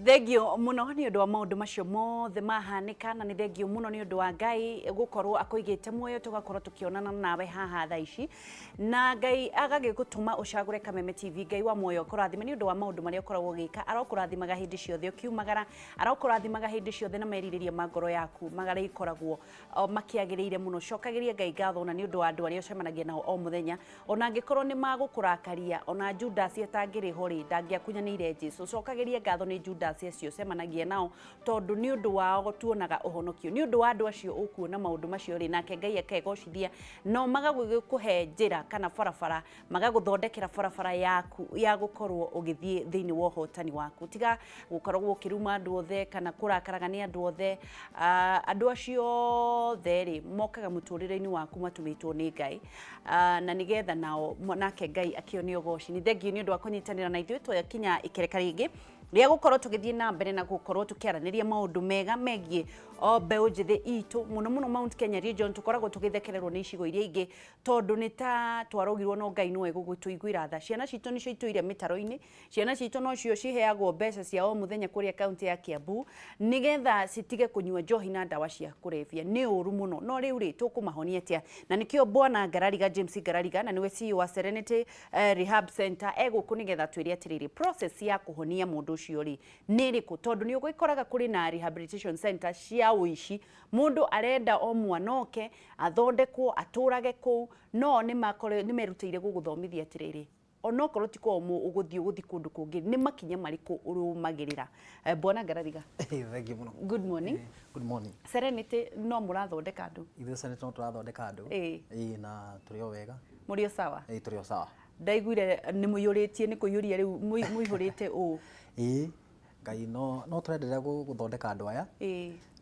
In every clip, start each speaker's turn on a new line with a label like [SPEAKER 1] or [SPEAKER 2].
[SPEAKER 1] Thengio muno nĩ ũndũ wa maũndũ macio mothe mahanĩka, na nĩ thengio mũno nĩ ũndũ wa Ngai gũkorwo akũigĩte muoyo tũgakorwo tũkĩonana nawe haha thaa ici, na Ngai agagĩgũtũma ũcagũre Kameme TV. Ngai wa muoyo akũrathime nĩ ũndũ wa maũndũ marĩa ũkoragwo ũgĩka. Arokũrathimaga hĩndĩ ciothe ũkiumagara, arokũrathimaga hĩndĩ ciothe, na merirĩria ma ngoro yaku magarĩkoragwo makĩagĩrĩire mũno. Cokagĩria Ngai ngatho na nĩ ũndũ wa andũ arĩa ũcemanagia nao o mũthenya, ona angĩkorwo nĩ magũkũrakaria. Ona Judasi atangĩrĩ ho rĩ, ndangĩakunyanĩire Jesu. Cokagĩria ngatho nĩ Judasi acio ũcemanagia nao, tondũ nĩ ũndũ wao tuonaga ũhonokio. Nĩ ũndũ wa andũ acio ũkuona maũndũ macio rĩ, nake Ngai akegocithia, no magagũkũhe njĩra kana barabara, magagũthondekera barabara yaku ya gũkorwo ũgĩthiĩ thĩinĩ wa ũhotani waku. Tiga gũkoragwo ũkĩruma andũ othe kana kũrakaraga nĩ andũ othe. Andũ acio othe rĩ, mokaga mũtũrĩre-inĩ waku matũmĩtwo nĩ Ngai, na nĩgetha nao nake Ngai akĩone ũgoci. Nĩ thengiũ nĩ ũndũ wa kũnyitanĩra na ithuĩ. Twakinya ikereka rĩngĩ rĩa gũkorwo tũgĩthiĩ na mbere na gũkorwo tũkĩaranĩria maũndũ mega megiĩ o mbeũ njĩthĩ itũ, mũno mũno Mount Kenya region. Tũkoragwo tũgĩthekererwo nĩ icigo iria ingĩ tondũ nĩ ta twarogirwo, no Ngai nĩwe gũgũtũiguĩra tha. Ciana citũ nĩcio itũire mĩtaro-inĩ, ciana citũ nocio ciheagwo mbeca cia o mũthenya kũrĩa kaunti ya Kiambu nĩgetha citige kũnyua njohi na ndawa cia kũrebia. Nĩ ũru mũno, no rĩu rĩ, tũkũmahonia atĩa? Na nĩkĩo Bwana Ngarariga, James Ngarariga, na nĩwe CEO wa Serenity Rehab Center, e gũkũ nĩgetha twĩre atĩrĩrĩ, process ya kũhonia mũndũ ũcio rĩ, nĩ ĩrĩkũ? Tondũ nĩ ũgĩkoraga kũrĩ na rehabilitation center cia ũici. Mũndũ arenda o mwana oke athondekwo atũrage kũu, no nĩ merutĩire gũgũthomithia atĩrĩrĩ, onokorwo ti kwao ũgũthiĩ, ũgũthiĩ kũndũ kũngĩ, nĩ makinya marĩkũ ũrũmagĩrĩra? Bwana Ngarariga.
[SPEAKER 2] Thank you mũno.
[SPEAKER 1] Good morning.
[SPEAKER 2] Good morning.
[SPEAKER 1] Serenity no mũrathondeka andũ?
[SPEAKER 2] Ithuĩ Serenity no tũrathondeka andũ. Ĩĩ, na tũrĩ o wega.
[SPEAKER 1] Mũrĩ o sawa?
[SPEAKER 2] Ĩĩ, tũrĩ o sawa.
[SPEAKER 1] Ndaiguire nĩ mũiyũrĩtie, nĩ kũiyũria rĩu mũihũrĩte ũũ.
[SPEAKER 2] Ĩĩ, Ngai no tũrenderea gũthondeka andũ aya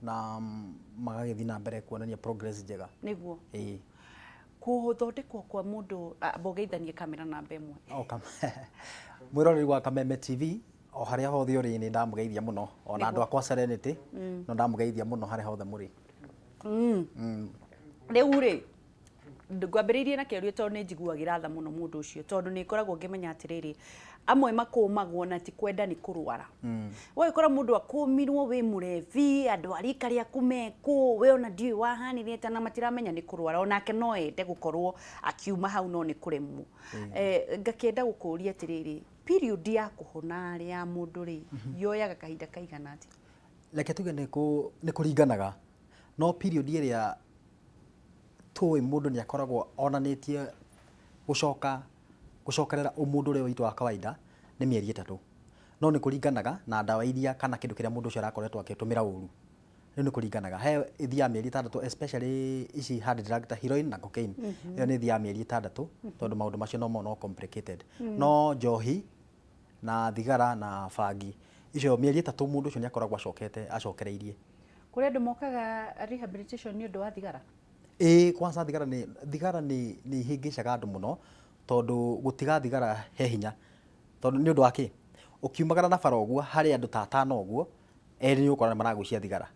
[SPEAKER 2] na magagĩthiĩ na mbere kuonania progress njega.
[SPEAKER 1] Nĩguo.
[SPEAKER 2] Ĩĩ.
[SPEAKER 1] Gũthondekwo kwa mũndũ, mbogeithanie kamera namba ĩmwe.
[SPEAKER 2] Mwĩroreri wa Kameme TV o harĩa hothe ũrĩ, nĩ ndamũgeithia mũno, ona andũ akwa Serenity no ndamũgeithia mũno harĩa hothe mũrĩ.
[SPEAKER 1] Rĩu rĩ, ngwambĩrĩirie na kĩũria tondũ nĩ njiguagĩra tha mũno mũndũ ũcio, tondũ nĩ ngoragwo ngĩmenya atĩrĩrĩ, amwe makũmagwo na ti kwenda, nĩ kũrwara. Ũgagĩkora mũndũ akũmirwo, wĩ mũrebi, andũ a rika rĩaku mekũ, we ona ndiũĩ wahanire atĩa, na matiramenya nĩ kũrwara. Onake no ende gũkorwo akiuma hau, no nĩ kũremwo. Ngakĩenda gũkũria atĩrĩrĩ, period ya kũhona rĩ ya mũndũ rĩ, yoyaga kahinda kaigana atĩa?
[SPEAKER 2] Reke tuge nĩ kũringanaga, no period ĩrĩa tũĩ mũndũ nĩ akoragwo onanĩtie gũcoka gũcokerera ũmũndũ ũrĩa witũ wa kawaida nĩ mĩeri 3, no nĩ kũringanaga na ndawa iria kana kĩndũ kĩrĩa mũndũ ũcio arakoretwo akĩtũmĩra ũru. Rĩu nĩ kũringanaga, he ĩthiaga mĩeri 6, especially ici hard drug ta heroin na cocaine, ĩyo nĩ ĩthiaga mĩeri 6 tondũ maũndũ macio no mo complicated. No njohi na thigara na bangi icio, mĩeri 3 mũndũ ũcio nĩ akoragwo acokete acokereirie.
[SPEAKER 1] Kũrĩ andũ mokaga rehabilitation nĩ ũndũ wa thigara?
[SPEAKER 2] Ĩĩ, kwanza thigara nĩ ihĩngĩcaga andũ mũno, tondũ gũtiga thigara he hinya, tondũ nĩ ũndũ wa kĩ ũkiumagara na bara ũguo harĩ andũ ta atano ũguo, erĩ nĩ ũgũkora nĩ maragucia thigara,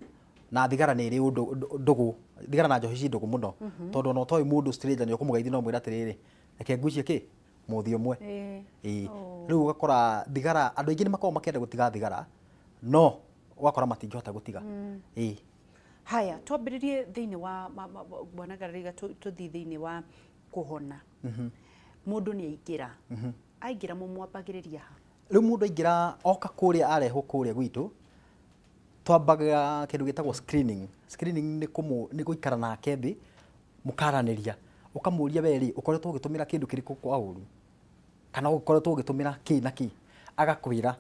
[SPEAKER 2] na thigara nĩ ĩrĩ ũndũ ndũgũ. Thigara na njohi ci ndũgũ mũno, tondũ ona ũtoĩ mũndũ, stranger, nĩ ũkũmũgeithia no mwĩre atĩrĩrĩ, "Reke ngucie kĩ mũthĩ ũmwe." Ĩĩ, rĩu ũgakora thigara, andũ aingĩ nĩ makoragwo makĩenda gũtiga thigara, no ũgakora matingĩhota gũtiga. Ĩĩ.
[SPEAKER 1] Haya, twambĩrĩrie thĩinĩ wa Bwana Ngarariga, tũthiĩ thĩinĩ wa kũhona. Mũndũ nĩ aingĩra, aingĩra mũmwambagĩrĩria ha?
[SPEAKER 2] Rĩu mũndũ aingĩra, oka kũrĩa, arehwo kũrĩa gwitũ, twambaga kĩndũ gĩtagwo screening. Screening nĩ gũikara nake thĩ, mũkaranĩria, ũkamũria, "We rĩ, ũkoretwo ũgĩtũmĩra kĩndũ kĩrĩkũ kwa ũru, kana ũkoretwo ũgĩtũmĩra kĩ na kĩ?" Agakwĩra.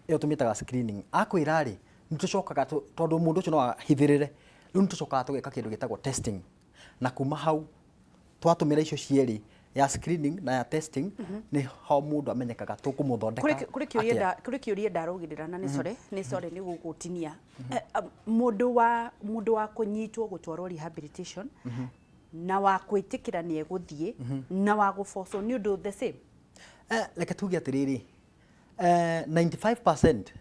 [SPEAKER 2] Ĩyo tũmĩtaga screening. Akwĩra rĩ, nĩ tũcokaga, tondũ mũndũ ũcio no ahithĩrĩre, rĩu nĩ tũcokaga tũgeka kĩndũ gĩtagwo testing, na kuma hau twatũmĩra icio cierĩ, ya screening na ya testing, nĩ ho mũndũ amenyekaga tũkũmũthondeka
[SPEAKER 1] Kũrĩ kĩũria
[SPEAKER 2] atĩa.
[SPEAKER 1] Kũrĩ kĩũria ndarũgĩrĩra, na nĩ sorry, nĩ sorry nĩ gũgũtinia. Mũndũ wa kũnyitwo gũtwarwo rehabilitation na wa kwĩtĩkĩra nĩ egũthiĩ na wa gũbocwo nĩ ũndũ the same?
[SPEAKER 2] Reke tuge atĩrĩrĩ, 95%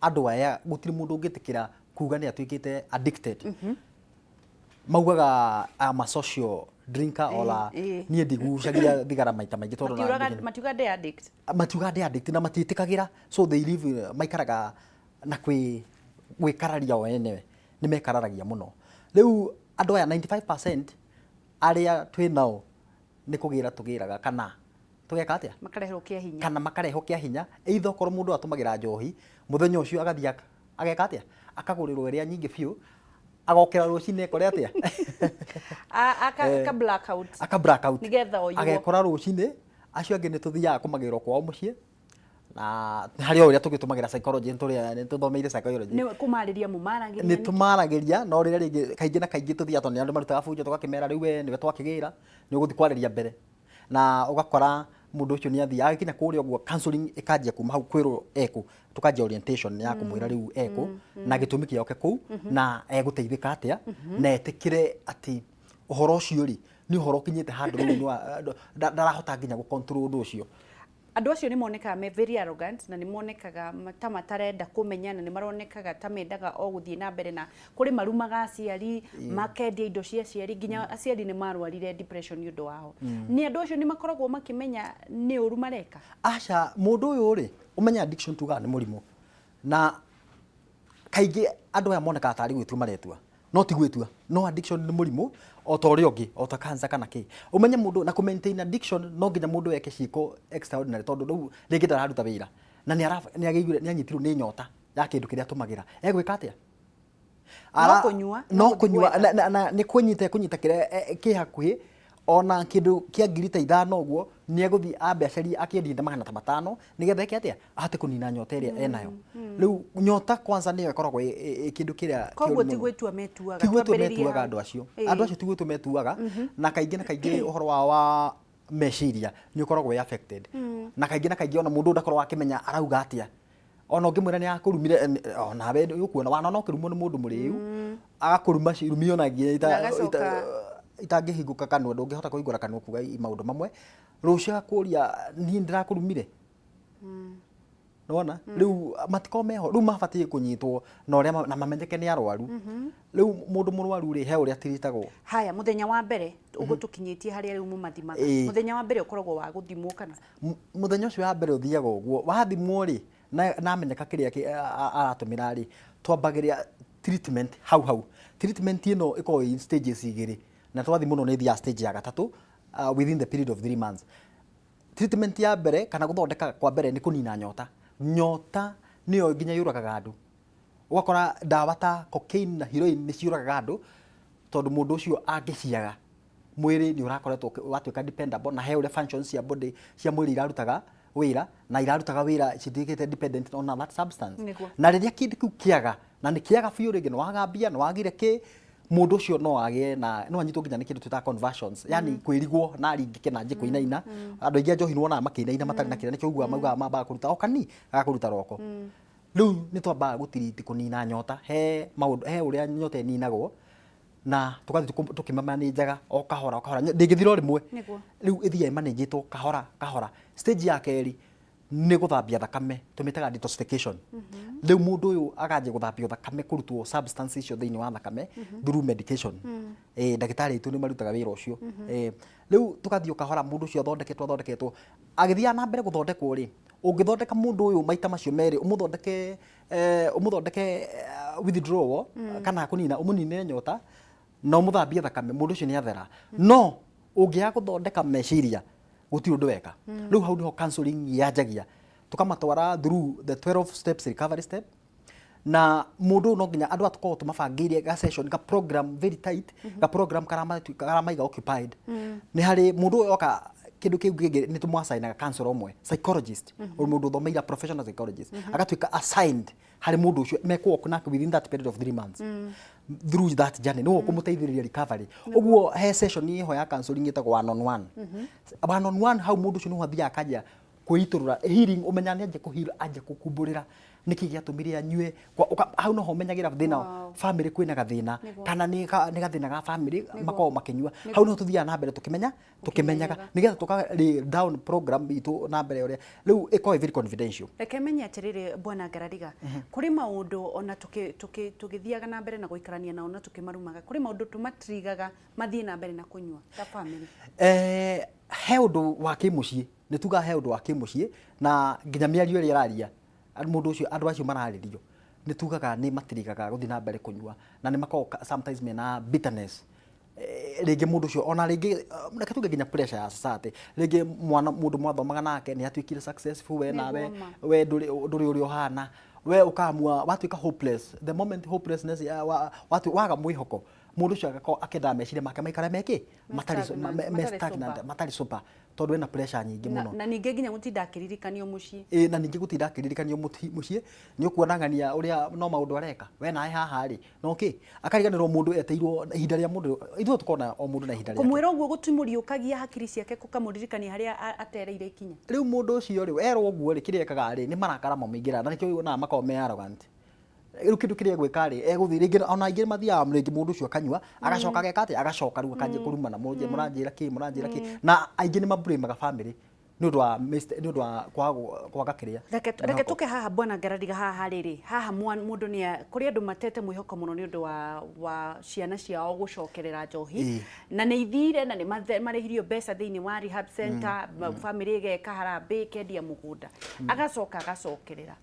[SPEAKER 2] andũ aya gũtirĩ mũndũ ũngĩtĩkĩra kuga nĩ atuĩkĩte addicted. Maugaga, "I'm a social drinker," or "Niĩ ndigucagia thigara maita maingĩ tondũ
[SPEAKER 1] Matiugaga ndĩ addict.
[SPEAKER 2] Matiugaga ndĩ addict na matiĩtĩkagĩra, so they live, maikaraga Na gwĩkararia o enewe, nĩ mekararagia mũno. Rĩu andũ aya 95% arĩa twĩ nao nĩ kũgĩra tũgĩraga kana tũgeka atĩa?
[SPEAKER 1] Makarehwo kĩa hinya.
[SPEAKER 2] Kana makarehwo kĩa hinya, either okorwo mũndũ atũmagĩra njohi, mũthenya ũcio agathiĩ ageka atĩa? Akagũrĩrwo ĩrĩa nyingĩ biũ, agokĩra rũcinĩ ekore atĩa?
[SPEAKER 1] Aka blackout.
[SPEAKER 2] Aka blackout.
[SPEAKER 1] Nĩgetha oyuo.
[SPEAKER 2] Agekora rũcinĩ. Acio angĩ nĩ tũthiaga kũmagĩrwo kwao mũciĩ, na harĩ o ũrĩa tũgĩtũmagĩra psychology, nĩ tũthomeire psychology.
[SPEAKER 1] Nĩ kũmarĩria mũmaragĩria?
[SPEAKER 2] Nĩ tũmaragĩria, no rĩrĩa rĩngĩ kaingĩ na kaingĩ tũthiaga, tondũ nĩ andũ marutaga bunjo, tũgakĩmera rĩu we nĩwe twakĩgĩra, nĩ ũgũthiĩ kwarĩria mbere, na ũgakora mũndũ ũcio nĩ athiĩ agĩkinya kũrĩa ũguo, counseling ĩkanjia kuma hau, kwĩrwo ekũ, tũkanjia orientation ya kũmwĩra rĩu ekũ na gĩtũmi kĩa oke kũu na egũteithĩka atĩa, na etĩkĩre atĩ ũhoro ũcio rĩ, nĩ ũhoro ũkinyĩte handũ rĩu ndarahota nginya gũ control ũndũ ũcio.
[SPEAKER 1] Andũ acio nĩ monekaga me very arrogant, na nĩ monekaga ta matarenda kũmenya, na nĩ maronekaga ta mendaga o gũthiĩ na mbere, na kũrĩ marumaga aciari, makendia indo cia aciari, nginya aciari nĩ marwarire depression nĩ ũndũ wao. Nĩ andũ acio nĩ makoragwo makĩmenya nĩ ũru mareka?
[SPEAKER 2] Aca, mũndũ ũyũ rĩ, ũmenye addiction tugaga nĩ mũrimũ, na kaingĩ andũ aya monekaga tarĩ gwĩtua maretua, no ti gwĩtua. No addiction nĩ mũrimũ o ta ũrĩa ũngĩ, o ta cancer kana kĩ. Ũmenye mũndũ na kũ maintain addiction, no nginya mũndũ eke ciĩko extraordinary, tondũ rĩu rĩngĩ ndararuta wĩra na nĩ anyitirwo nĩ nyota ya kĩndũ kĩrĩa atũmagĩra, egwĩka atĩa?
[SPEAKER 1] No kũnyua,
[SPEAKER 2] no kũnyua, na nĩ kũnyita kĩrĩa kĩ hakuhĩ, ona kĩndũ kĩa ngiri ta 5 ũguo, nĩ egũthiĩ ambe acarie akĩendie na 500 nĩgetha eke atĩa? Ahote kũnina nyota ĩrĩa enayo. Rĩu nyota kwanza nĩyo ĩkoragwo ĩ kĩndũ kĩrĩa
[SPEAKER 1] Koguo ti gwĩtua metuaga.
[SPEAKER 2] Ti gwĩtua metuaga andũ acio. Andũ acio ti gwĩtua metuaga, na kaingĩ na kaingĩ ũhoro wao wa meciria nĩ ũkoragwo wĩ affected, na kaingĩ na kaingĩ ona mũndũ ndakoragwo akĩmenya arauga atĩa. Ona ũngĩmwĩra nĩ akũrumire, onawe ũkuona wanona ũkĩrumwo nĩ mũndũ mũrĩu, agakũruma cirumi ona nginya itangĩhingũka kanua, ndũngĩhota kũhingũra kanua kuga maũndũ mamwe. Rũciũ agakũria, "Niĩ ndĩrakũrumire?" Nĩwona rĩu matikorwo meho, rĩu mabatiĩ kũnyitwo na ũrĩa na mamenyeke nĩ arwaru. Rĩu mũndũ mũrwaru rĩ, he ũrĩa tiritagwo.
[SPEAKER 1] Haya, mũthenya wa mbere ũguo tũkinyĩtie harĩa rĩu mũmathimaga, mũthenya wa mbere ũkoragwo wa gũthimwo kana?
[SPEAKER 2] Mũthenya ũcio wa mbere ũthiaga ũguo, wathimwo rĩ, na amenyeka kĩrĩa aratũmĩra rĩ, twambagĩrĩria treatment hau hau. Treatment ĩno ĩkoragwo ĩ stages igĩrĩ, na twathiĩ mũno nĩ ĩthiaga stage ya gatatũ, within the period of 3 months. Treatment ya mbere kana gũthondeka kwa mbere nĩ kũnina nyota. Nyota nĩyo nginya yũragaga andũ. Ũgakora ndawa ta cocaine na heroin nĩ ciũragaga andũ, tondũ mũndũ ũcio angĩciaga, mwĩrĩ nĩ ũrakoretwo watuĩka dependable, na he ũrĩa functions cia body, cia mwĩrĩ, irarutaga wĩra, na irarutaga wĩra cituĩkĩte dependent on that substance. Na rĩrĩa kĩndũ kĩu kĩaga, na nĩ kĩaga biũ, rĩngĩ nĩ waga mbia, nĩ wagire kĩ, mũndũ ũcio no agĩe na no anyitwo nginya nĩ kĩndũ twĩtaga convulsions, yani kwĩrigwo na aringĩke na anjie kũinaina. Andũ aingĩ a njohi nĩwonaga makĩinaina matarĩ na kĩrĩa, nĩkĩo ũiguaga maugaga mambaga kũruta o kani gakũruta roko. Rĩu nĩ twambaga gũtiriti, kũnina nyota, he maũndũ, he ũrĩa nyota ĩninagwo, na tũgathiĩ tũkĩmamanĩnjaga o kahora o kahora, ndĩngĩthira o rĩmwe. Rĩu ĩthiaga ĩmanĩnjĩtwo kahora kahora. Stage ya kerĩ nĩ gũthambia thakame, tũmĩtaga detoxification. Rĩu mũndũ ũyũ akanjia gũthambio thakame, kũrutwo substance icio thĩinĩ wa thakame through medication. Ndagĩtarĩ aitũ nĩ marutaga wĩra ũcio. Rĩu tũgathiĩ o kahora, mũndũ ũcio athondeketwo, athondeketwo, agĩthiaga na mbere gũthondekwo rĩ, ũngĩthondeka mũndũ ũyũ maita macio merĩ, ũmũthondeke withdrawal kana kũnina, ũmũninĩre nyota na ũmũthambie thakame, mũndũ ũcio nĩ athera. No ũngĩaga gũthondeka meciria, gũtirĩ ũndũ weka. Rĩu hau nĩho counseling yanjagia, tũkamatwara through the 12 steps recovery step, na mũndũ ũyũ no nginya andũ aya tũkoragwo tũmabangĩire ga session, ga program very tight, ga program karamaiga occupied. Nĩ harĩ mũndũ ũyũ oka, kĩndũ kĩu kĩngĩ nĩ tũmwacainaga counselor ũmwe, psychologist, mm mũndũ ũthomeire, professional psychologist, agatuĩka assigned harĩ mũndũ ũcio, mekũwork nake within that period of 3 months through that journey, nĩwe ũkũmũteithĩrĩria recovery. Ũguo he session ĩho ya counseling ĩtagwo one on one. One on one, hau mũndũ ũcio nĩho athiaga akanjia kwĩitũrũra, healing, ũmenya nĩ anjia kũheal, anjia kũkumbũrĩra nĩkĩ gĩatũmire anyue. Hau noho ũmenyagĩra thĩna. Family kwĩna gathĩna kana nĩ gathĩna ga family makoragwo makĩnyua. Hau niho tũthiaga na mbere tũkĩmenya, tũkĩmenyaga, nĩgetha tũka lay down program itũ na mbere ũrĩa rĩu ĩkorwo ĩ very confidential.
[SPEAKER 1] Reke menye atĩrĩrĩ, bwana Ngarariga, kũrĩ maũndũ ona tũgĩthiaga na mbere na gũikarania nao na tũkĩmarumaga, kũrĩ maũndũ tũmatirigaga mathiĩ na mbere na kũnyua ta family?
[SPEAKER 2] He ũndũ wa kĩmũciĩ, nĩ tugaga he ũndũ wa kĩmũciĩ, na nginya mĩario ĩrĩa ĩraria mũndũ ũcio, andũ acio mararĩrio Nĩ tugaga nĩ matirigaga gũthiĩ na mbere kũnyua, na nĩ makoragwo sometimes mena bitterness. Rĩngĩ mũndũ ũcio ona rĩngĩ, reke tuge nginya pressure ya society, rĩngĩ mwana mũndũ mwathomaga nake nĩ atuĩkire successful, we nawe
[SPEAKER 1] Nĩguo ma.
[SPEAKER 2] We ndũrĩ ũrĩa ũhana, we ũkamua watuĩka hopeless. The moment hopelessness waga mwĩhoko, mũndũ ũcio agakorwo akĩendaga meciria make maikare mekĩ matarĩ
[SPEAKER 1] stagnant,
[SPEAKER 2] me
[SPEAKER 1] matarĩ
[SPEAKER 2] stagnant,
[SPEAKER 1] sober.
[SPEAKER 2] Matarĩ sober, tondũ ena pressure nyingĩ
[SPEAKER 1] na,
[SPEAKER 2] mũno.
[SPEAKER 1] Na ningĩ nginya gũtinda akĩririkanio mũciĩ.
[SPEAKER 2] Ĩ, na ningĩ gũtinda akĩririkanio mũciĩ, nĩ ũkuona ng'ania ũrĩa no maũndũ areka we nawe haha rĩ, no kĩ akariganĩrwo mũndũ eteirwo ihinda rĩa mũndũ. Ithuĩ tũkona o mũndũ na ihinda rĩake.
[SPEAKER 1] Kũmwĩra ũguo gũtimũriũkagia hakiri ciake, kũkamũririkania harĩa atereire ikinya.
[SPEAKER 2] Rĩu mũndũ ũcio rĩ, erwo ũguo rĩ, kĩrĩa ekaga rĩ, nĩ marakara mamũingĩra, na nĩkĩo wonaga makoragwo me arrogant. Rĩu kĩndũ kĩrĩa egwĩka rĩ, egũthiĩ rĩngĩ, ona aingĩ mathiaga rĩngĩ mũndũ ũcio akanyua, agacoka ageka atĩa, agacoka rĩu akanjia kũrumana, mũranjĩra kĩ, mũranjĩra kĩ, na aingĩ nĩ mablamaga family nĩ ũndũ wa kwaga kĩrĩa
[SPEAKER 1] Reke
[SPEAKER 2] mwĩhoko.
[SPEAKER 1] Tũke haha, bwana Ngarariga, haha rĩrĩ haha mũndũ nĩ kũrĩ andũ matete mwĩhoko mũno nĩ ũndũ wa ciana ciao gũcokerera njohi. Na nĩ ithire na nĩ marĩhirio mbeca thĩinĩ wa rehab center, family ĩgeka harambĩ, ĩkendia mũgũnda, agacoka agacokerera.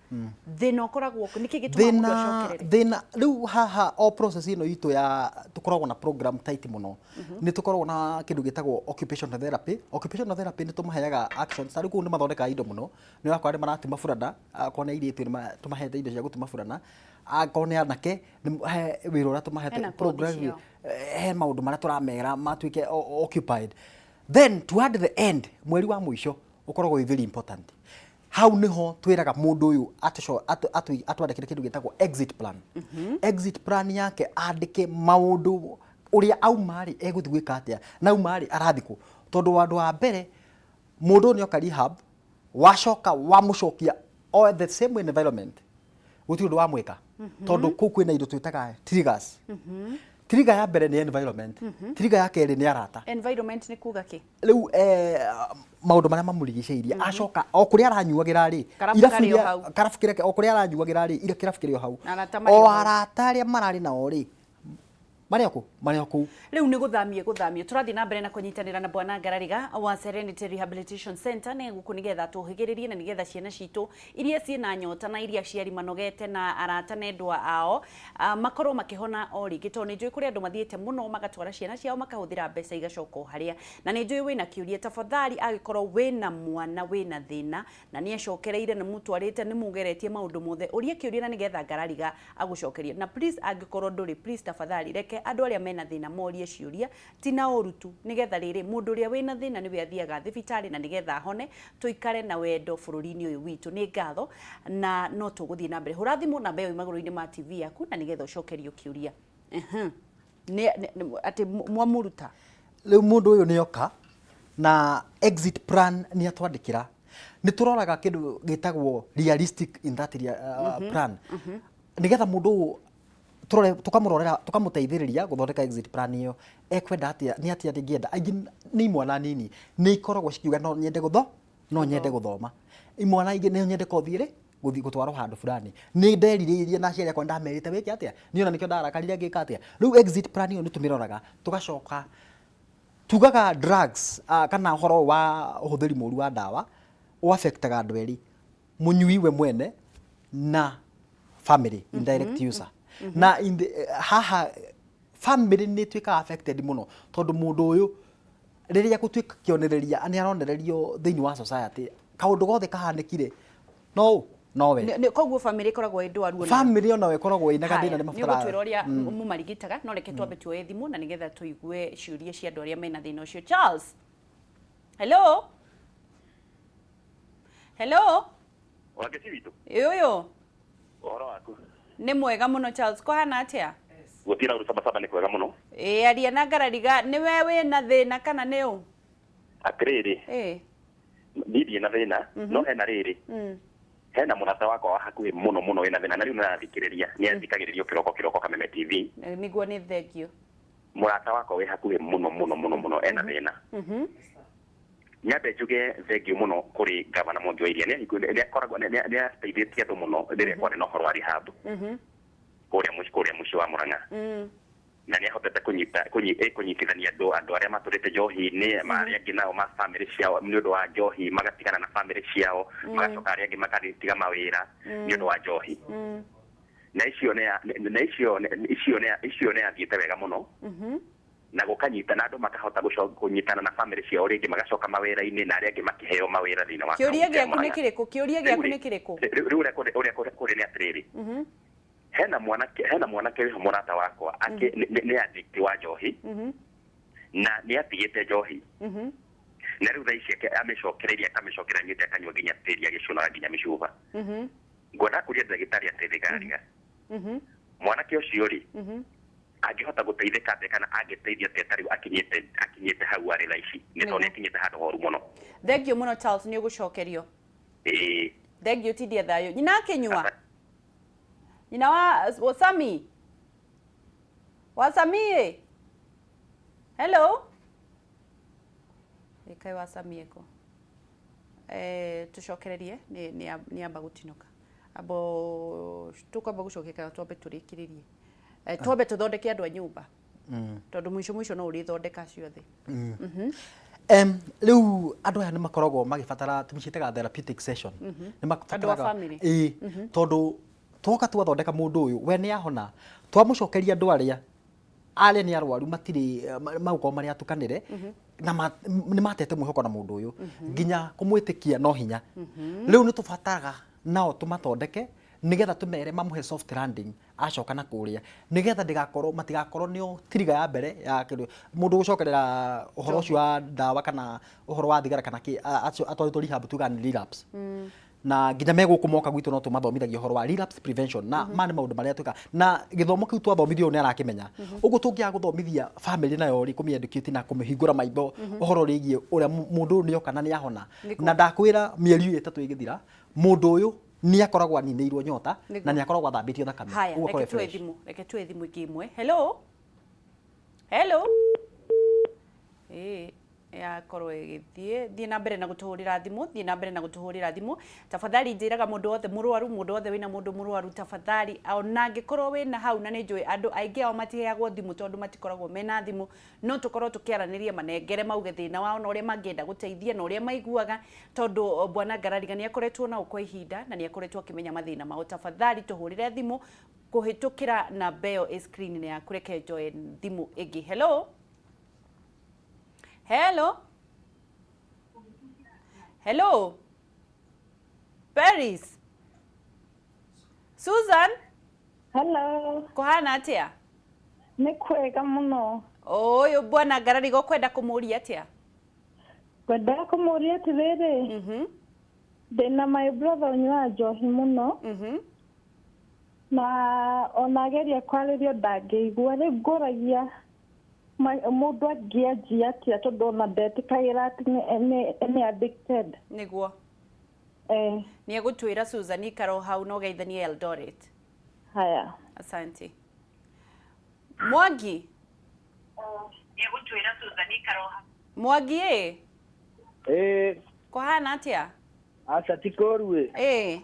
[SPEAKER 1] Thĩna ũkoragwo kũ? Nĩkĩ gĩtũmaga mũndũ
[SPEAKER 2] Thĩna
[SPEAKER 1] acokerere?
[SPEAKER 2] Thĩna rĩu haha, o process ĩno itũ ya tũkoragwo na program tight mũno. Nĩ tũkoragwo na kĩndũ gĩtagwo occupational therapy. Occupational therapy nĩ tũmaheaga actions. Ta rĩu kũu nĩ mathondekaga indo mũno, nĩ ũrakora nĩ maratuma burana, akorwo nĩ airĩtu nĩ tũmahete indo cia gũtuma burana, akorwo nĩ anake he wĩra ũrĩa tũmahete.
[SPEAKER 1] Hena kothi
[SPEAKER 2] Program
[SPEAKER 1] ciao.
[SPEAKER 2] He maũndũ marĩa tũramera matuĩke occupied. Then toward the end, mweri wa mũico ũkoragwo wĩ very important. Hau niho twĩraga mũndũ ũyũ atwandĩkĩre kĩndũ gĩtagwo exit plan. Exit plan yake, andĩke maũndũ ũrĩa auma rĩ, egũthiĩ gwĩka atĩa, na auma rĩ, arathiĩ kũ, tondũ wandũ wa mbere, mũndũ ũyũ nĩoka rehab, wacoka wamũcokia o the same environment, gũtirĩ ũndũ wamwĩka, tondũ kũu kwĩna indo twĩtaga triggers. Trigger ya mbere nĩ environment, trigger ya kerĩ nĩ arata.
[SPEAKER 1] Environment nĩ kuga kĩ?
[SPEAKER 2] Rĩu maũndũ marĩa mamũrigicĩirie, acoka o kũrĩa aranyuagĩra rĩ,
[SPEAKER 1] Karabu
[SPEAKER 2] irabu
[SPEAKER 1] karĩ o hau.
[SPEAKER 2] Karabu kĩrĩa o kũrĩa aranyuagĩra rĩ, ira kĩrabu kĩrĩ o hau.
[SPEAKER 1] Na arata marĩ
[SPEAKER 2] o
[SPEAKER 1] o hau.
[SPEAKER 2] Arata arĩa mararĩ nao rĩ, marĩ o kũ, marĩ o kũu.
[SPEAKER 1] Rĩu nĩ gũthamie gũthamio. Tũrathiĩ na mbere na kũnyitanĩra na bwana Ngarariga wa Serenity Rehabilitation Center nĩ gũkũ nĩgetha tũhĩgĩrĩrie na nĩgetha ciana citũ iria ciĩna nyota na iria aciari manogete na arata na endwa ao, makorwo makĩhona o rĩngĩ, tondũ nĩ njũĩ kũrĩ andũ mathiĩte mũno magatwara ciana ciao, makahũthĩra mbeca, igacoka o harĩa. Na nĩ njũĩ wĩna kĩũria, tafadhali, angĩkorwo wĩna mwana wĩna thĩna na nĩ acokereire, nĩ mũtwarĩte, nĩ mũgeretie maũndũ mothe, ũria kĩũria na nĩgetha Ngarariga agũcokerie. Na please, angĩkorwo ndũrĩ, please, tafadhali, reke andũ arĩa mena thĩna morie ciũria ti na ũru tu, nĩgetha rĩrĩ mũndũ ũrĩa wĩna thĩna nĩwe athiaga thibitarĩ na nĩgetha ahone, tũikare na wendo bũrũri-inĩ ũyũ witũ. Nĩ ngatho na no tũgũthiĩ na mbere. Hũra thimũ namba ĩyo magũrũ-inĩ ma TV yaku na nĩgetha ũcokerio kĩũria. Nĩ atĩ mwamũruta.
[SPEAKER 2] Rĩu mũndũ ũyũ nĩoka na exit plan nĩ atwandĩkĩra, nĩ tũroraga kĩndũ gĩtagwo realistic in that plan, nĩgetha mũndũ ũyũ tũrore, tũkamũrorera, tũkamũteithĩrĩria gũthondeka exit plan ĩyo. Ekwenda atĩa, nĩ atĩa ndĩngĩenda. Aingĩ nĩ imwana nini, nĩ ikoragwo cikiuga no nyende gũthoma. Imwana ingĩ, no nyende kothi ĩrĩ gũthiĩ gũtwarwo handũ fulani, nĩ nderirĩirie na aciari akwa ndamerĩte wĩke atĩa, niĩ ona nĩkĩo ndarakarire ngĩka atĩa. Rĩu exit plan ĩyo nĩ tũmĩroraga, tũgacoka tugaga drugs, kana ũhoro wa ũhũthĩri mũru wa ndawa ũaffectaga andũ erĩ, mũnyui we mwene na family, indirect user. Na haha family nĩ ĩtuĩkaga affected mũno, tondũ mũndũ ũyũ rĩrĩa gũtuĩka kĩonereria, nĩ aronererio thĩinĩ wa society, kaũndũ gothe kahanĩkire no nowe.
[SPEAKER 1] Koguo family ĩkoragwo ĩ ndwaru onayo.
[SPEAKER 2] Family onayo ĩkoragwo ĩna gathĩna, nĩ
[SPEAKER 1] nĩ
[SPEAKER 2] mabataraga.
[SPEAKER 1] Ũgũtwĩra ũrĩa mũmarigitaga, no reke twambe tuoye thimũ na nĩgetha tũigue ciũria cia andũ arĩa mena thĩna ũcio. Charles, hello, hello.
[SPEAKER 3] Wangeci witũ.
[SPEAKER 1] Ĩ, ũyũ.
[SPEAKER 3] Ũhoro waku?
[SPEAKER 1] Nĩ mwega mũno Charles, kũhana atĩa?
[SPEAKER 3] Gũtira ũru, sabasaba nĩ kwega mũno.
[SPEAKER 1] Ĩ, aria na Ngarariga, nĩwe wĩna thĩna kana nĩ ũ?
[SPEAKER 3] Atĩrĩrĩ, niĩ ndirĩ na thĩna, no hena rĩrĩ, hena mũrata wakwa wa hakuhĩ mũno mũno wĩna thĩna, na rĩu nĩarathikĩrĩria, nĩ athikagĩrĩrio kĩroko kĩroko Kameme TV.
[SPEAKER 1] Nĩguo, nĩ thengio.
[SPEAKER 3] Mũrata wakwa wĩ hakuhĩ mũno mũno mũno mũno ena thĩna. Nyambe njuge thengiũ mũno kũrĩ gavana Mwangi wa Iria, nĩ akoragwo nĩ ateithĩtie andũ mũno rĩrĩa kwarĩ na ũhoro wa rehab kũrĩa mũciĩ wa Murang'a, na nĩ ahotete kũnyita kũnyitithania andũ arĩa matũrĩte njohi-inĩ, ma arĩa angĩ nao ma family ciao nĩ ũndũ wa njohi magatigana na family ciao, magacoka arĩa angĩ magatiga mawĩra nĩ ũndũ wa njohi. Na icio nĩ na icio icio nĩ icio nĩ athiĩte wega mũno na gũkanyita na andũ makahota kũnyitana na family ciao rĩngĩ, magacoka mawĩra-inĩ na arĩa angĩ makĩheo mawĩra thĩinĩ wa
[SPEAKER 1] Kĩũria
[SPEAKER 3] kaunti ya
[SPEAKER 1] gĩaku nĩ
[SPEAKER 3] Murang'a.
[SPEAKER 1] kĩrĩkũ? Kĩũria gĩaku nĩ kĩrĩkũ?
[SPEAKER 3] Rĩu ũrĩa kũrĩ nĩ atĩrĩrĩ, hena mwanake wĩho mũrata wakwa nĩ addict wa njohi na nĩ atigĩte njohi na rĩu thaa ici amĩcokereirie, akamĩcokeria, anyuĩte akanyua nginya tĩri, agĩcunaga nginya mĩcuba. Ngwenda kũria ndagĩtarĩ atĩrĩ, gariga mwanake ũcio rĩ, angĩhota gũteithĩka atĩa kana angĩteithio atĩa ta rĩu akinyĩte hau arĩ thaa ici, nĩ tondũ nĩ akinyĩte handũ horu mũno?
[SPEAKER 1] Thank you mũno, Charles, nĩ ũgũcokerio.
[SPEAKER 3] Ĩĩ.
[SPEAKER 1] Thank you, tindia thayũ. Nyina akĩnyua, nyina wa Sami, wa Sami ĩ, hello. Ĩkaĩ wa Sami ĩko tũcokererie nĩ amba gũtinũka, ambo tũkwamba gũcokia kana twambe tũrĩkĩrĩrie, twambe tũthondeke andũ a nyũmba, tondũ mũico mũico no ũrĩthondeka ciothe.
[SPEAKER 2] Rĩu andũ aya nĩ makoragwo magĩbatara tũmĩciĩtaga therapeutic session. Nĩ
[SPEAKER 1] Andũ a family.
[SPEAKER 2] Ĩĩ, tondũ twoka twathondeka mũndũ ũyũ, we nĩ ahona, twamũcokeria andũ arĩa nĩ arwaru matirĩ magũkorwo marĩ atukanĩre na nĩ matete mwĩhoko na mũndũ ũyũ, nginya kũmwĩtĩkia no hinya. Rĩu nĩ tũbataraga nao tũmathondeke nĩgetha tũmere mamũhe soft landing acoka na kũrĩa, nĩgetha ndĩgakorwo matigakorwo nĩo trigger ya mbere ya kĩndũ mũndũ gũcokerera ũhoro ũcio wa ndawa kana ũhoro wa thigara kana kĩ acio atwarĩtwo rehab, tugaga nĩ relapse. Na nginya me gũkũ moka gwitũ no tũmathomithagia ũhoro wa relapse prevention na ma nĩ maũndũ marĩa twĩkaga, na gĩthomo kĩu twathomithio ũyũ nĩ arakĩmenya. Ũguo tũngĩaga gũthomithia family nayo rĩ, kũmĩ educate na kũmĩhingũra maitho ũhoro rĩgiĩ ũrĩa mũndũ ũyũ nĩ oka na nĩ ahona. Na ndakwĩra, mĩeri ĩyo 3 ĩgĩthira, mũndũ ũyũ nĩ akoragwo aninĩirwo nyota na nĩ akoragwo athambĩtio thakame.
[SPEAKER 1] Haya.
[SPEAKER 2] Ũguo akorwo
[SPEAKER 1] Reke tuoe
[SPEAKER 2] fresh.
[SPEAKER 1] thimũ, reke tuoe thimũ ĩngĩ ĩmwe. Hello, hello. Ĩĩ, yakorwo ĩgĩthiĩ. Thiĩ na mbere na gũtũhũrĩra thimũ, thiĩ na mbere na gũtũhũrĩra thimũ tafadhali. Njĩraga mũndũ wothe mũrwaru, mũndũ wothe wĩna mũndũ mũrwaru, tafadhali, ona angĩkorwo wĩna hau, na nĩ njũĩ andũ aingĩ ao matiheagwo thimũ tondũ matikoragwo mena thimũ, no tũkorwo tũkĩaranĩria, manengere mauge thĩna wao na ũrĩa mangĩenda gũteithia na ũrĩa maiguaga, tondũ bwana Ngarariga nĩ akoretwo nao kwa ihinda na nĩ akoretwo akĩmenya mathĩna mao. Tafadhali tũhũrĩre thimũ kũhĩtũkĩra namba ĩyo ĩ screen-inĩ yaku. Reke njoe thimũ ĩngĩ. Hello, hello, hello. Paris Susan.
[SPEAKER 4] Hello.
[SPEAKER 1] Kũhana atĩa?
[SPEAKER 4] Nĩ kwega mũno.
[SPEAKER 1] Ũyũ bwana Ngarariga ũkwenda kũmũria atĩa?
[SPEAKER 4] Ngwendaga kũmũria atĩrĩrĩ, ndĩna my brother ũnyuaga njohi mũno na ona ageria kwarĩrio ndangĩigua. Rĩu ngũragia mũndũ angĩanjia atĩa, tondũ ona ndetĩkagĩra atĩ nĩ addicted.
[SPEAKER 1] Nĩguo.
[SPEAKER 4] Eh.
[SPEAKER 1] Nĩ egũtwĩra. Susan, ikara o hau na ũgeithanie Eldoret.
[SPEAKER 4] Haya.
[SPEAKER 1] Asante. Mwangi. Nĩ egũtwĩra. Susan, ikara o hau. Mwangi ĩ.
[SPEAKER 5] Ĩĩ.
[SPEAKER 1] Kũhana atĩa?
[SPEAKER 5] Aca, ti kũru ĩ.
[SPEAKER 1] Ĩ.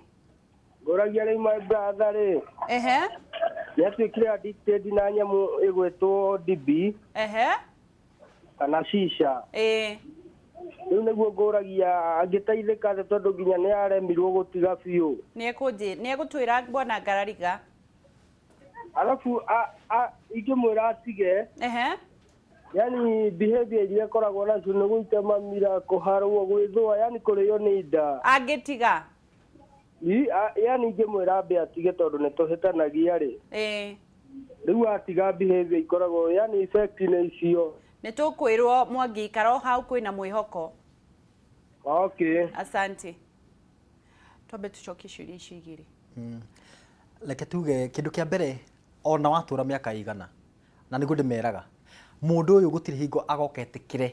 [SPEAKER 5] Ngũragia rĩu my brother rĩ, nĩ atuĩkire addicted na nyamũ ĩgwĩtwo DB kana shisha. Rĩu nĩguo ngũragia angĩteithĩka atĩa, tondũ nginya nĩ aremirwo gũtiga biũ.
[SPEAKER 1] Nĩ egũtwĩra bwana Ngarariga.
[SPEAKER 5] Alafu ingĩmwĩra atige, yani behavior iria akoragwo nacio nĩ gũita mamira, kũharwo, gwĩthũa, yani kũrĩo nĩ nda.
[SPEAKER 1] Angĩtiga.
[SPEAKER 5] Yani ingĩmwĩra ambe atige, tondũ nĩ tũhĩtanagia rĩ, rĩu atiga behavior ikoragwo, yani effect nĩ icio.
[SPEAKER 1] Nĩ tũkwĩrwo. Mwangi, ikara o hau, kwĩna mwĩhoko.
[SPEAKER 5] Okay.
[SPEAKER 1] Asante. Twambe tũcokie ciũria icio igĩrĩ.
[SPEAKER 2] Reke tuge kĩndũ kĩa mbere, ona watũra mĩaka igana, na nĩguo ndĩmeraga, mũndũ ũyũ gũtirĩ hingo agoka etĩkĩre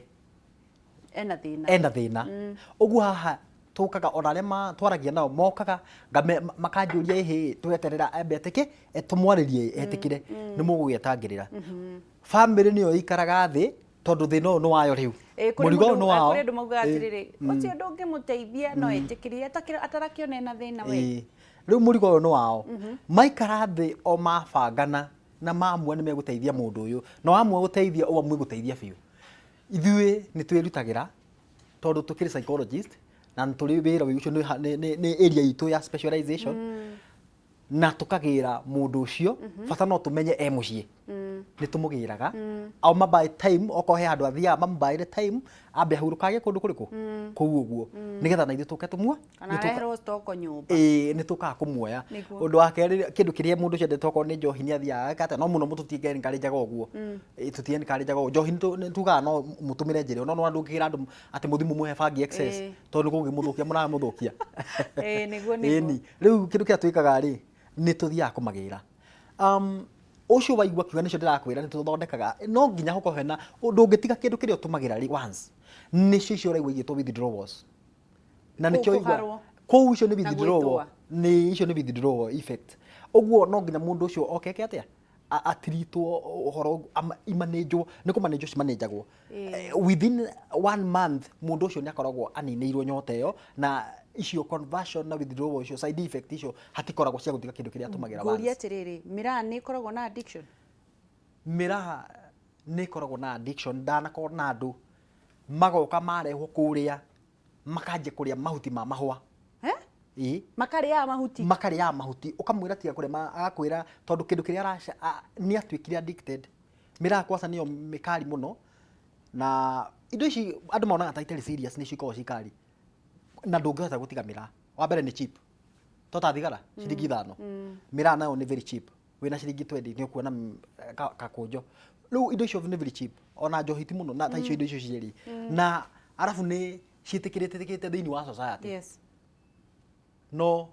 [SPEAKER 1] ena thĩna.
[SPEAKER 2] Ena thĩna. Ũguo haha tũkaga ona arĩa twaragia nao mokaga makanjũria, ĩhĩ, tweterera ambe etĩke, tũmwarĩrie etĩkĩre, nĩ mũgũgĩetangĩrĩra. Family nĩyo ĩikaraga thĩ, tondũ thĩna ũyũ nĩ wayo rĩu.
[SPEAKER 1] Ĩ, kũrĩ
[SPEAKER 2] Mũrigo ũyũ
[SPEAKER 1] mũndũ
[SPEAKER 2] nĩ wao.
[SPEAKER 1] Kũrĩ andũ maugaga atĩrĩrĩ, ũcio ndũngĩmũteithia no etĩkĩrie atarakĩona ena thĩna we.
[SPEAKER 2] Rĩu mũrigo ũyũ nĩ wao. Maikara thĩ o mabangana na mamua nĩ megũteithia mũndũ ũyũ, na wamua gũteithia, ũamue gũteithia biũ. Ithuĩ nĩ twĩrutagĩra tondũ tũkĩrĩ psychologist na nĩ tũrĩ wĩra ũcio, nĩ area itũ ya specialization. Na tũkagĩra mũndũ ũcio, bata no tũmenye e mũciĩ, nĩ tũmũgĩraga au mabuy time, okorwo he handũ athiaga mamũbuy time, ambe ahurũkage kũndũ kũrĩkũ kũu ũguo, nĩgetha na ithuĩ tũke tũmua
[SPEAKER 1] Kana areherwo stoko nyũmba.
[SPEAKER 2] Ĩĩ, nĩ tũkaga kũmuoya.
[SPEAKER 1] Nĩguo.
[SPEAKER 2] Ũndũ wa kerĩ, kĩndũ kĩrĩa mũndũ ũcio endete, okorwo nĩ njohi, nĩ athiaga ageka atĩa, no mũno tũti-encourage-aga ũguo. Ĩĩ, tũti-encourage-aga ũguo. Njohi nĩ tugaga no mũtũmĩre njĩra ĩyo, no nĩwona ndũngĩra andũ atĩ mũthiĩ mũmũhe bangi excess, tondũ nĩ kũngĩmũthũkia mũramũthũkia.
[SPEAKER 1] Ĩĩ, nĩguo, nĩguo.
[SPEAKER 2] Ĩni, rĩu kĩndũ kĩrĩa twĩkaga rĩ, nĩ tũthiaga kũmagĩra ũcio waigua kiuga nĩcio ndĩrakwĩra nĩ tũthondekaga, no nginya gũkorwo hena ndũngĩtiga kĩndũ kĩrĩa ũtũmagĩra rĩ once, nĩcio icio ũraigua igĩtwo withdrawals, na
[SPEAKER 1] Kũu
[SPEAKER 2] nĩkĩo waigua
[SPEAKER 1] kũharwo.
[SPEAKER 2] Kũu icio nĩ
[SPEAKER 1] Na
[SPEAKER 2] withdrawal.
[SPEAKER 1] Gwĩthũa.
[SPEAKER 2] Nĩ icio nĩ withdrawal effect. Ũguo no nginya mũndũ ũcio oke eke atĩa, atiritwo ũhoro imanĩnjwo, nĩ kũmanĩnjwo cimanĩnjagwo. Within one month mũndũ ũcio nĩ akoragwo aninĩirwo nyota ĩyo, na icio conversion na withdrawal, icio side effect icio hatikoragwo cia gũtiga kĩndũ kĩrĩa atũmagĩra
[SPEAKER 1] Ngũria
[SPEAKER 2] once.
[SPEAKER 1] atĩrĩrĩ, mĩraa nĩ ĩkoragwo na addiction?
[SPEAKER 2] Mĩraha nĩ ĩkoragwo na addiction. Ndanakorwo na andũ magoka marehwo kũrĩa makanjia kũrĩa mahuti ma mahũa.
[SPEAKER 1] Eh?
[SPEAKER 2] Ĩĩ.
[SPEAKER 1] Makarĩaga mahuti?
[SPEAKER 2] Makarĩaga mahuti. Ũkamwĩra tiga kũrĩa agakwĩra tondũ kĩndũ kĩrĩa nĩ atuĩkire addicted. Mĩraha kwanza nĩyo mĩkari mũno, na indo ici andũ monaga ta itarĩ serious, nĩcio ikoragwo ci kari, na ndũngĩhota gũtiga mĩraa. Wa mbere nĩ cheap, to ta thigara ciringi 5, mĩraa nayo nĩ very cheap, wĩna ciringi 20 nĩ ũkuona kakũnjo. Rĩu indo icio nĩ very cheap, ona njohi ti mũno na ta icio indo icio cierĩ, na arabu nĩ ciĩtĩkĩrĩtĩkĩte thĩinĩ wa society. No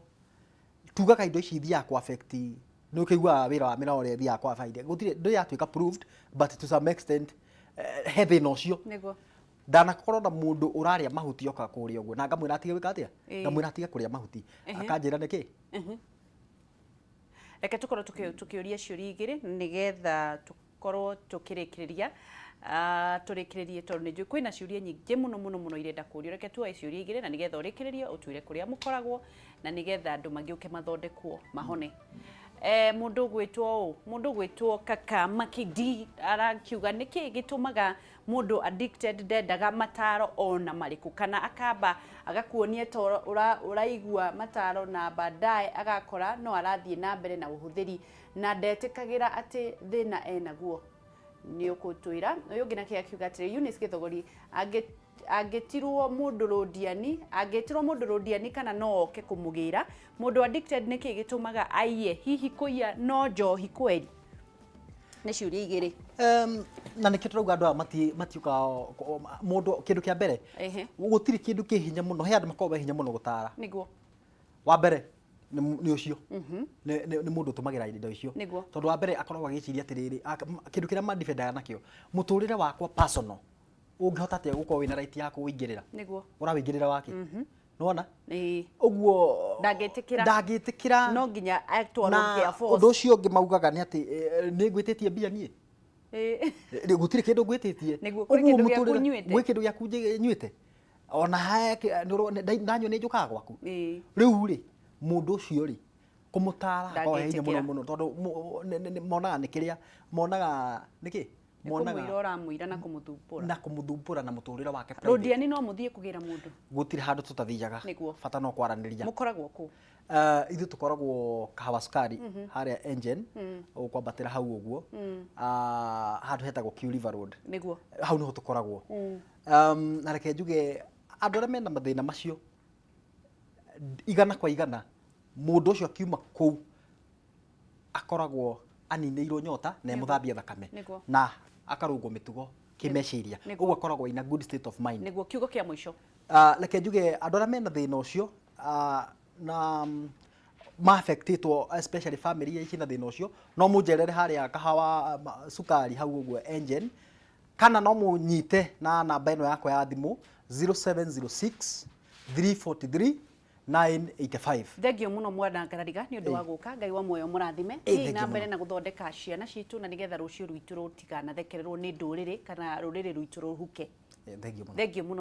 [SPEAKER 2] tugaga indo ici ithiaga ku affect, nĩ ũkĩiguaga wĩra wa mĩraa ũrĩa ĩthiaga kwa faida, gũtirĩ ndũrĩ yatuĩka proved, but to some extent he thĩna ũcio. Ndanakorwo na mũndũ ũrarĩa mahuti oka kũrĩa ũguo, na ngamwĩra atige gwĩka atĩa, ngamwĩra atige kũrĩa mahuti, akanjĩra nĩkĩ.
[SPEAKER 1] Reke tũkorwo tũkĩũria ciũria igĩrĩ nĩgetha tũkorwo tũkĩrĩkĩrĩria. Tũrĩkĩrĩrie, tondũ nĩ njũĩ kwĩna ciũria nyingĩ mũno mũno mũno irenda kũũrio. Reke tuoe ciũria igĩrĩ na nĩgetha ũrĩkĩrĩrie ũtwĩre kũrĩa mũkoragwo, na nĩgetha andũ magĩũke mathondekwo mahone. Mũndũ ũgwĩtwo ũũ, mũndũ ũgwĩtwo Kaka Makidi arakiuga nĩkĩ gĩtũmaga mũndũ addicted ndendaga mataro ona marĩkũ, kana akamba agakuonia ta ũraigua mataro, na baadaye agakora no arathiĩ na mbere na ũhũthĩri na ndetĩkagĩra atĩ thĩna enaguo? Nĩ ũkũtwĩra. Ũyũ ũngĩ nake akiuga atĩrĩ, Eunice Gĩthogori, angĩtirwo mũndũ rũndiani, angĩtirwo mũndũ rũndiani kana no oke kũmũgĩra? Mũndũ addicted nĩkĩ gĩtũmaga aiye? Hihi kũiya no njohi kweri? Nĩ ciũria igĩrĩ.
[SPEAKER 2] Na nĩkĩo tũrauga andũ aya matiũkaga mũndũ. Kĩndũ kĩa mbere, gũtirĩ kĩndũ kĩ hinya mũno, he andũ makoragwo me hinya mũno gũtara. Wa mbere nĩ ũcio nĩ mũndũ ũtũmagĩra indo icio, tondũ wa mbere akoragwo agĩciria atĩrĩrĩ, kĩndũ kĩrĩa mandefendaga nakĩo, mũtũrĩre wakwa personal, ũngĩhota atĩa gũkorwo wĩna right ya kũwĩingĩrĩra? Ũrawĩingĩrĩra wake, nĩwona? Ũguo
[SPEAKER 1] Ndangĩtĩkĩra.
[SPEAKER 2] Ndangĩtĩkĩra.
[SPEAKER 1] No nginya atwarwo
[SPEAKER 2] Na
[SPEAKER 1] care force.
[SPEAKER 2] Ũndũ ũcio ũngĩ maugaga nĩ atĩ nĩ ngwĩtĩtie mbia niĩ. Gũtirĩ kĩndũ ngwĩtĩtie.
[SPEAKER 1] Nĩguo, kũrĩ
[SPEAKER 2] Ũguo
[SPEAKER 1] kĩndũ gĩaku
[SPEAKER 2] mũtũrĩre-
[SPEAKER 1] nyuĩte?
[SPEAKER 2] Gwĩ kĩndũ gĩaku nyuĩte? Ona he ndanyua nĩ njũkaga gwaku. Rĩu rĩ, mũndũ ũcio rĩ, kũmũtara hakoragwo he hinya mũno
[SPEAKER 1] Ndangĩtĩkĩra.
[SPEAKER 2] mũno, tondũ monaga nĩ kĩrĩa monaga nĩkĩ
[SPEAKER 1] Nĩ
[SPEAKER 2] monaga
[SPEAKER 1] kũmũira ũramũira na kũmũthumbũra.
[SPEAKER 2] Na kũmũthumbũra na mũtũrĩre wake private.
[SPEAKER 1] Rũndiani no mũthiĩ kũgĩra mũndũ?
[SPEAKER 2] Gũtirĩ handũ tũtathiaga. Bata no kwaranĩria.
[SPEAKER 1] Mũkoragwo kũ?
[SPEAKER 2] Ithuĩ tũkoragwo Kahawa Sukari harĩa Engen, ũkwambatĩra hau ũguo, handũ hetagwo Q River Road. Hau nĩho tũkoragwo. Na reke njuge andũ arĩa mena mathĩna macio, 100% mũndũ ũcio akiuma kũu akoragwo aninĩirwo nyota na emũthambia thakame na akarũngwo mĩtugo kĩmeciria. Ũguo akoragwo in a good state of mind.
[SPEAKER 1] Nĩguo. Kiugo kĩa mũico.
[SPEAKER 2] Reke njuge andũ arĩa mena thĩna ũcio na ma-affectĩtwo, especially family iria ciĩna thĩna ũcio, no mũnjerere harĩa Kahawa Sukari hau ũguo Engen, kana no mũnyite na namba ĩno yakwa ya thimũ, 0706 343 985.
[SPEAKER 1] Thengio mũno mwana Ngarariga nĩ ũndũ wa gũka. Ngai wa muoyo mũrathime.
[SPEAKER 2] Ĩĩ,
[SPEAKER 1] Thiĩ na
[SPEAKER 2] thengio
[SPEAKER 1] mbere
[SPEAKER 2] mũno.
[SPEAKER 1] Na gũthondeka ciana citũ, na nĩgetha rũciũ rwitũ rũtikanathekererwo nĩ ndũrĩrĩ kana rũrĩrĩ rwitũ rũhuke.
[SPEAKER 2] Ĩĩ, thengio mũno.
[SPEAKER 1] Thengio mũno.